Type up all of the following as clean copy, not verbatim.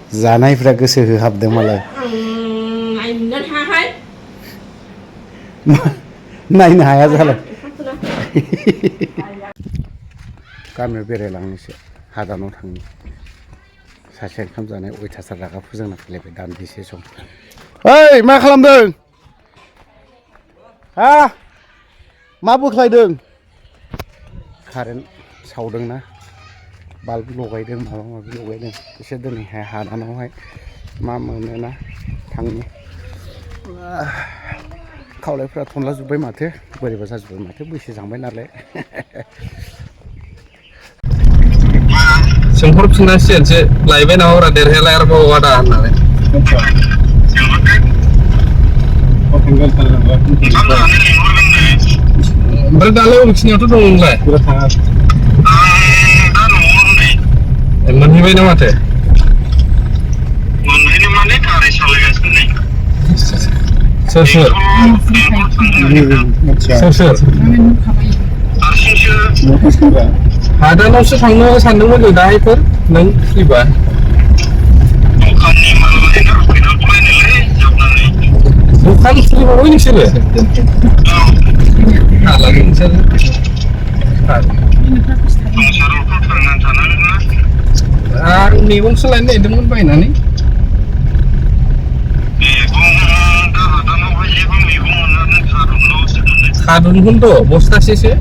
जानायफ्रा गोसो होहाबदों मालाय नायनो हाया जालाय गामियाव बेरायलांनोसै हादानाव थांनो सासे ओंखाम जानाय अयथासार रागा फोजोंना फैलायबाय दान्दिसे सम ओइ मा खालामदों हा मा बोख्लायदों कारेन्ट सावदोंना बाल्ब लगायदों माबा माबि लगायदों एसे दिनैहाय हादानावहाय मा मोनोना थांनि खावलायफ्रा थनला जोब्बाय माथो बोरैबा जाजोब्बाय माथो बैसो जांबाय नालाय सोंहरफिननांसिगोनसो लायबाय नामाब्रा देरहायालाय आरोबाव आदा होननानै ओमफ्राय दालाय अबेखिनियावथ' दं नोंलाय मोनहैबाय ना माथो मोनहैनो माने गारि सालायगासिनो नै सोर सोर हादानावसो थांनो सानदोंमोन जों दाहायफोर नों फैबा दखाननि माल लायना होफैनांगौलायनोलै जोबनानै दखान खुलिबावबाय नोंसोरो हालालै नोंसोर संसारावथ' थांनानै थानांगोन ना आं मैगंसो लायनो नागिरदोंमोन बायनानै थारुनखौनोथ' बस्थासेसो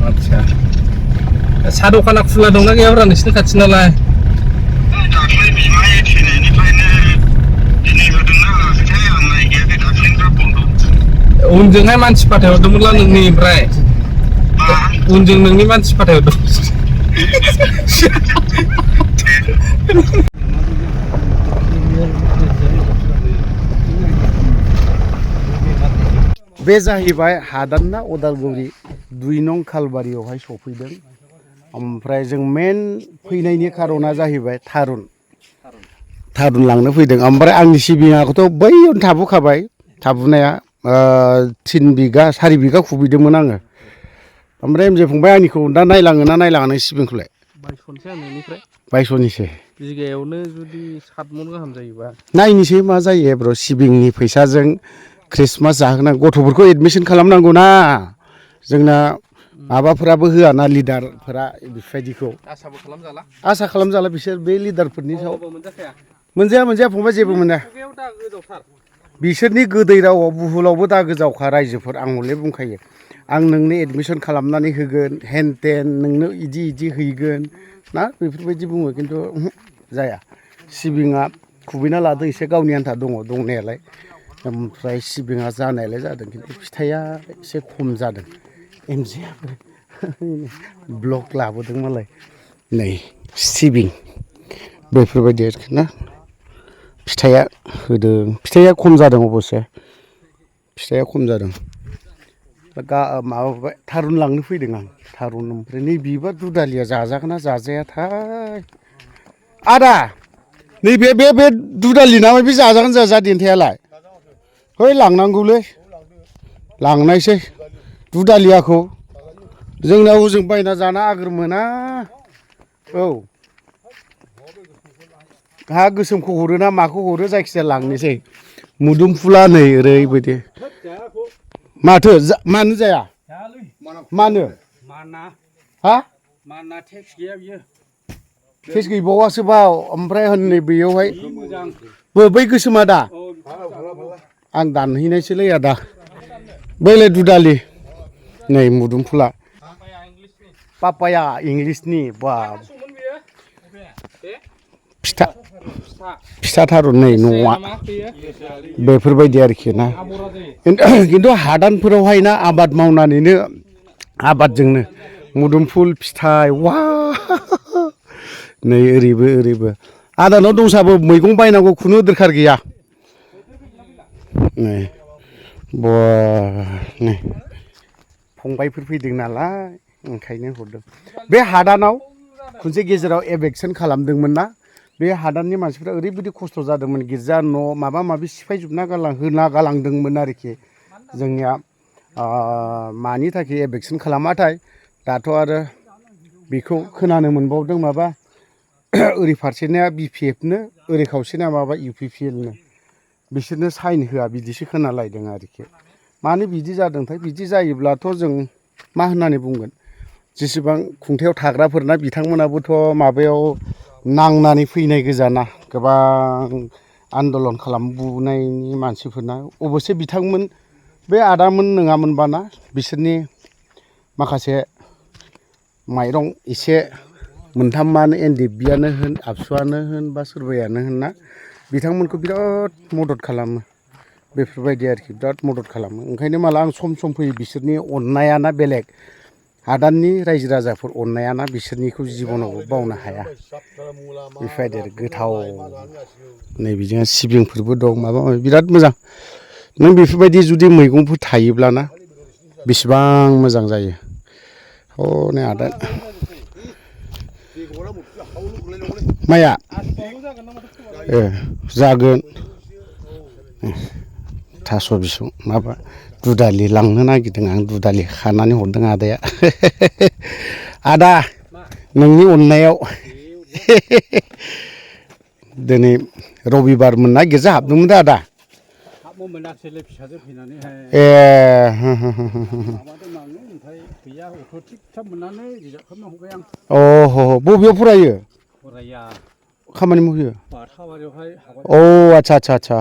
आदसा साहा दखाना खुला दंना गैयाब्रा नोंसिनि खाथि नालाय दाख्लै बिमाय थैनायनिफ्रायनो दिनै होदोंना होआखैथाय आं नायहैयाखै दाख्लैनिफ्राय बन्द' उनजोंहाय मानसि फाथायहरदोंमोनला नोंनिफ्राय उनजों नोंनि मानसि फाथायहरदों बे जाहैबाय हादानना उदालगुरि 2 नं खालबारियावहाय सफैदों ओमफ्राय जों मेन फैनायनि खारना जाहैबाय थारुन लांनो फैदों ओमफ्राय आंनि सिबिङाखौथ' बैयावनो थाबोखाबाय थाबोनाया 3 बिगा 4 बिगा खुबैदोंमोन आङो ओमफ्राय एमजे फंबाय आंनिखौ दा नायलाङो ना नायलाङा नों सिबिंखौलाय बायस'नोसै आं नोंनिफ्राय बायस'निसै बिगायावनो जुदि 7 मन गाहाम जायोबा नायनोसै मा जायो ब्र' सिबिंनि फैसाजों ख्रिस्टमास जाहोनांगौ गथ'फोरखौ एडमिसन खालामनांगौ ना जोंना माबाफोराबो होआना लिडारफोरा बेफोरबायदिखौ आसा खालामजाला बिसोर बे लिडारफोरनि सायाव मोनजाया फंबाय जेबो मोना बिसोरनि गोदै रावाव बुहुलावबो दागो जावखा रायजोफोर आं हले बुंखायो आं नोंनो एडमिसन खालामनानै होगोन हेन टेन नोंनो इदि हैगोन ना बेफोरबायदि बुङो खिन्थु जाया सिबिङा खुबैना लादो एसे गावनि आन्था दङ दंनायालाय ओमफ्राय सिबिङा जानायालाय जादों खिन्थु फिथाइया एसे खम जादों एमजेआबो ब्लक लाबोदों मालाय नै सिबिं बेफोरबायदि आरोखि ना फिथाइया होदों फिथाइया खम जादों अबसे फिथाइया खम जादों माबाबाय थारुन लांनो फैदों आं थारुन ओमफ्राय नै बिबार दुदालिया जाजागोन ना जाजायाथाय आदा नैबे बे दुदालि नामा बे जाजागोन जाजा देन्थायालाय है लांनांगौलै लांनायसै दुदालियाखौ जोंना हजों बायना जाना आगोर मोना औ हा गोसोमखौ हरो ना माखौ हरो जायखिजाया लांनोसै मुदुमफुला नै ओरैबायदि माथो मानो जाया मानो हा टेस्ट गैबावासो बाव ओमफ्राय हनै बेयावहाय बै गोसोमा दा आं दानहैनायसोलै आदा बैलाय दुदालि नै मुदुमफुला पापाया इंलिसनि बा फिथा थारुन नै न'आ बेफोरबायदि आरोखि ना खिन्थु हादानफोरावहाय ना आबाद मावनानैनो आबादजोंनो मुदुमफुल फिथाइ वा नै ओरैबो आदानाव दंसाबो मैगं बायनांगौ खुनु दरखार गैया नै नै फंबायफोर फैदों नालाय ओंखायनो हरदों बे हादानाव खनसे गेजेराव एभेक्सन खालामदोंमोन ना बे हादाननि मानसिफ्रा ओरैबायदि खस्थ' जादोंमोन गिर्जा न' माबा माबि सिफायजोबना होना गालांदोंमोन आरोखि जोंनिया मानि थाखाय एभेक्सन खालामाथाय दाथ' आरो बेखौ खोनानो मोनबावदों माबा ओरै फारसेनिया BPFनो ओरै खावसेना माबा UPPLनो बिसोरनो साइन होआ बिदिसो खोनालायदों आरोखि मानो बिदि जादोंथाय बिदि जायोब्लाथ' जों मा होननानै बुंगोन जेसेबां खुंथायाव थाग्राफोरना बिथांमोनाबोथ' माबायाव नांनानै फैनाय गोजाना गोबां आन्दलन खालामबोनायनि मानसिफोरना अबयसे बिथांमोन बे आदामोन नङामोनबाना बिसोरनि माखासे माइरं एसे मोनथामानो NDFBयानो होन आबसुआनो होन बा सोरबायानो होनना बिथांमोनखौ बिराद मदद खालामो बेफोरबायदि आरोखि बिराद मदद खालामो ओंखायनो माला आं सम सम फैयो बिसोरनि अननायाना बेलेग हादाननि रायजो राजाफोर अननायाना बिसोरनिखौ जिबनावबो बावनो हाया बेफोरबायदि आरो गोथाव नै बिदिनो सिबिंफोरबो दं माबा माबि बिराद मोजां नों बेफोरबायदि जुदि मैगंफोर थायोब्लाना बेसेबां मोजां जायो हनै आदा माया जागोन थास' बिसं माबा दुदालि लांनो नागिरदों आं दुदालि खानानै हरदों आदाया आदा नोंनि अननायाव दिनै रबिबारमोन ना गिर्जा हाबदोंमोन दा आदा मोनाखिसैलै फिसाजो फैनानैहाय ए माबादों आङो ओमफ्राय गैया अट' थिग मोननानै रिजार्भ खालामना हरबाय आं अह बबेयाव फरायो फराया खामानि मावहैयो बाथाबारियावहाय अ आदसा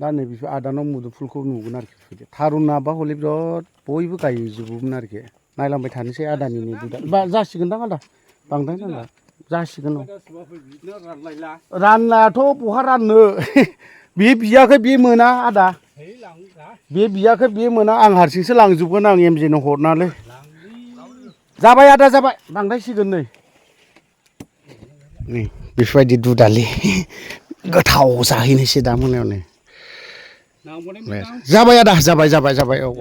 दा नै बेफोर आदानाव मुदुफुलखौ नुगोन आरोखि थारुनाबा हले बिराद बयबो गायजोबोमोन आरोखि नायलांबाय थानोसै आदानि बा जासिगोनदां आदा बांद्राय नांला जासिगोन राननायाथ' बहा राननो बे बियाखै बे मोना आदा बे बियाखै बे मोना आं हारसिंसो लांजोबगोन आं एमजेनो हरनालै जाबाय आदा जाबाय बांद्रायसिगोन नै बेफोरबायदि दुदालि गोथाव जाहैनोसै दा मोनायावनो जाबाय आदा जाबाय औ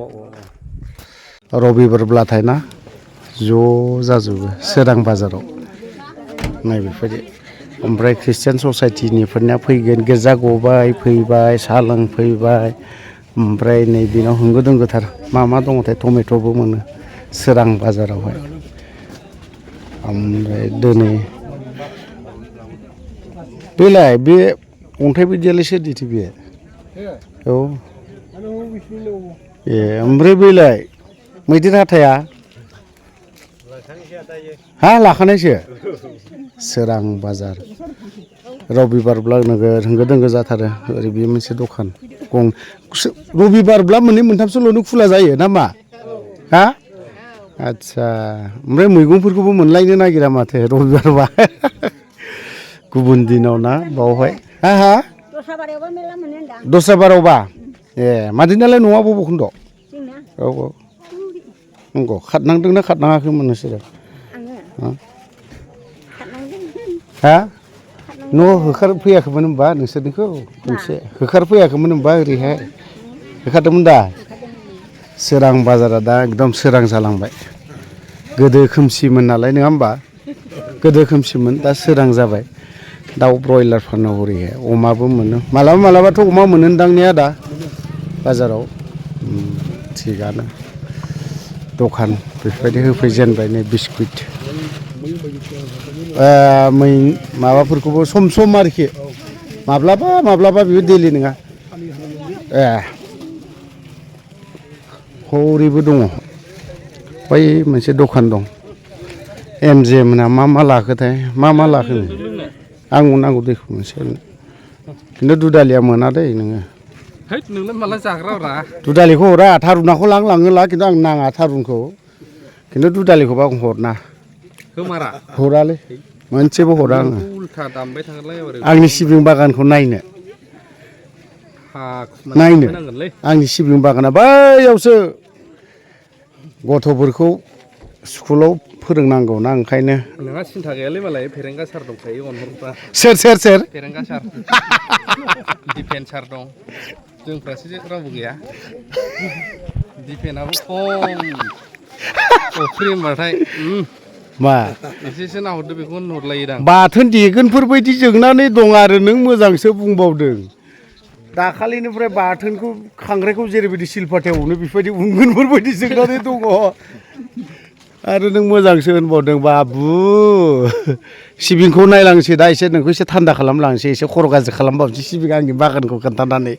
रबिबारब्लाथाय ना ज' जाजोबो सोरां बाजाराव नै बेफोरबायदि ओमफ्राय ख्रिस्टियान ससाइटिनिफोरनिया फैगोन गिर्जा गबाय फैबाय साहा लोंफैबाय ओमफ्राय नै बेनाव होंगो दोंगोथार मा दङथाय टमेट'बो मोनो सोरां बाजारावहाय ओमफ्राय दिनै बेलाय बे अन्थाइ बायदियालाय सोरनिथो बे औ ए ओमफ्राय बेलाय मैदेर हाथाया हा लाखानायसो सोरां बाजार रबिबारब्ला नोगोर होंगो दोंगो जाथारो ओरै बे मोनसे दखान गं रबिबारब्ला मोननै मोनथामसोल'नो खुला जायो ना मा हा आदसा ओमफ्राय मैगंफोरखौबो मोनलायनो नागिरा माथो रबिबारबा गुबुन दिनाव ना बावहाय हा दस्रा बारावबा ए मादैनालाय न'आ बबेखौन्द' औ नंगौ खारनांदोंना खारनाङाखैमोन नोंसोरो हा न' होखारफैयाखैमोन होनबा नोंसोरनिखौ खनसे होखारफैयाखैमोन होनबा ओरैहाय होखारदोंमोन दा सोरां बाजारा दा एकदम सोरां जालांबाय गोदो खोमसिमोन नालाय नङा होमबा गोदो खोमसिमोन दा सोरां जाबाय दाउ ब्रयलार फानो हरैहाय अमाबो मोनो मालाबाथ' अमा मोनोदां ने आदा बाजाराव थिगानो दखान बेफोरबायदि होफैजेनबाय नै बिस्कुट माबाफोरखौबो सम आरोखि माब्लाबा बेबो दैलि नङा ए हरैबो दङ बै मोनसे दखान दं एमजे मोना मा लाखोथाय मा लाखो आं नांगौ दैखौ मोनसे खिन्थु दुदालिया मोना दै नोङो नोंलाय माला जाग्रा दुदालिखौ हरा थारुनाखौ लाङोला खिन्थु आं नाङा थारुनखौ खिन्थु दुदालिखौबा आं हरना होमारा हरालै मोनसेबो हरा आङो उल्था दामबाय थागोनलाय आंनि सिबिं बागानखौ नायनो आंनि सिबिं बागाना बैयावसो गथ'फोरखौ स्कुलाव फोरोंनांगौ ना ओंखायनो नोंहा सिन्था गैयालै मालाय फेरेंगा सार दंखायो अनहरबा सोर फेरेंगा सार दिपेन सार दं जोंफ्रासो रावबो गैया दिपेनाबो खम अफ्रि होनबाथाय मा एसेसो नाहरदो बेखौ हरलायोदां बाथोन देगोनफोर बायदि जोंनानै दं आरो नों मोजांसो बुंबावदों दाखालिनिफ्राय बाथोनखौ खांख्राइखौ जेरैबायदि सिलपाथायाव उनो बेफोरबायदि उंगोनफोर बायदि जोंनानै दङ आरो नों मोजांसो होनबावदों बाबु सिबिंखौ नायलांसै दा एसे नोंखौ एसे थान्दा खालामलांसै एसे खर' गाज्रि खालामबावनोसै सिबिं आंनि बागानखौ खोन्थानानै